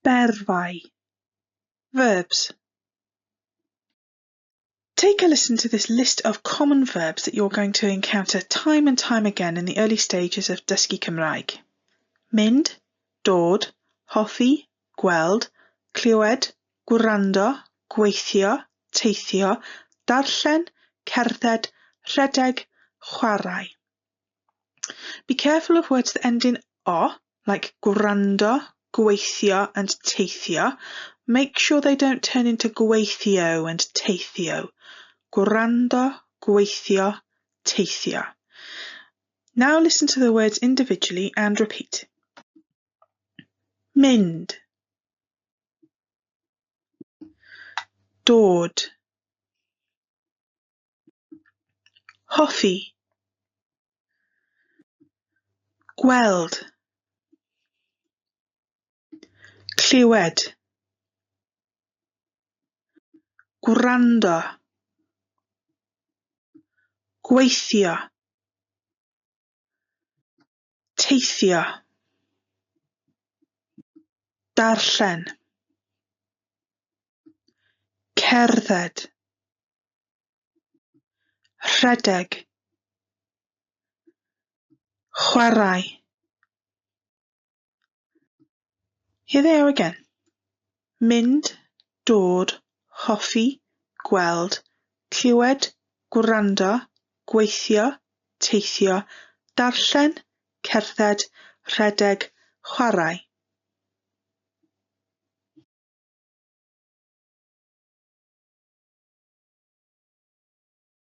Berfau. Verbs. Take a listen to this list of common verbs that you're going to encounter time and time again in the early stages of Dysgu Cymraeg. Mynd, dod, hoffi, gweld, clywed, gwrando, gweithio, teithio, darllen, cerdded, rhedeg, chwarae. Be careful of words that end in o, like gwrando, gweithio and teithio. Make sure they don't turn into gweithio and teithio. Gwrando, gweithio, teithio. Now listen to the words individually and repeat. Mynd. Dod. Hoffi. Gweld. Clywed. Gwrando. Gweithio. Teithio. Darllen. Cerdded. Rhedeg. Chwarae. Here they are again. Mynd, dod, hoffi, gweld, clywed, gwrando, gweithio, teithio, darllen, cerdded, rhedeg, chwarae.